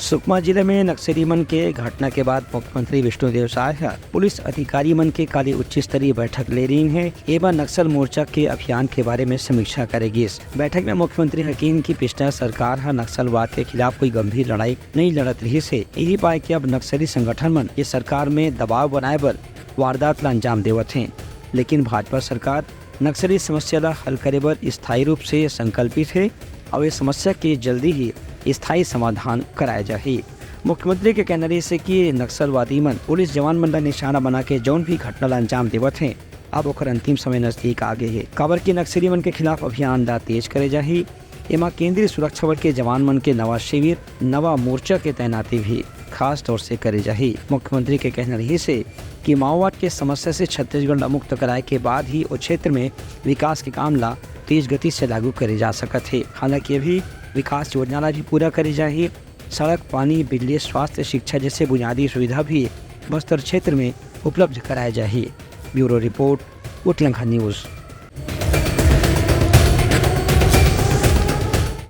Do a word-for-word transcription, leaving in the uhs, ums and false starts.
सुकमा जिले में नक्सली मन के घटना के बाद मुख्यमंत्री विष्णुदेव साय ह पुलिस अधिकारी मन के काली उच्च स्तरीय बैठक ले रहिन हे। एमा नक्सल मोर्चा के अभियान के बारे में समीक्षा करे गिस। बैठक में मुख्यमंत्री ह किहिन कि पिछला सरकार ह नक्सलवाद के खिलाफ कोई गंभीर लड़ाई नइ लड़त रिहिस हे, यही पाय कि अब नक्सली संगठन मन ये सरकार में दबाव बनाए बर वारदात ला अंजाम देवत हे। लेकिन भाजपा सरकार नक्सली समस्या ला हल करे बर स्थायी रूप से संकल्पित हे और ये समस्या के जल्दी ही स्थायी समाधान कराए जाही। मुख्यमंत्री के कहना रहिस हे कि नक्सलवादी मन पुलिस जवान मन ला निशाना बना के जौन भी घटना ला अंजाम देवत हे, अब ओकर अंतिम समय नजदीक आ गे हे, काबर कि नक्सली मन के खिलाफ अभियान ला तेज करे जाही। एमा केंद्रीय सुरक्षा बल के जवान मन के नवा शिविर, नवा मोर्चा के तैनाती भी खास तौर से करे जाही। मुख्यमंत्री के कहना रहिस हे कि माओवाद के समस्या से छत्तीसगढ़ ला मुक्त कराए के बाद ही ओ क्षेत्र में विकास के काम ला तेज गति से लागू करे जा सकत हे। हालांकि अभी विकास योजना ला भी पूरा करे जाही। सड़क, पानी, बिजली, स्वास्थ्य, शिक्षा जैसे बुनियादी सुविधा भी बस्तर क्षेत्र में उपलब्ध कराए जाही। Bureau report, Utlangha news.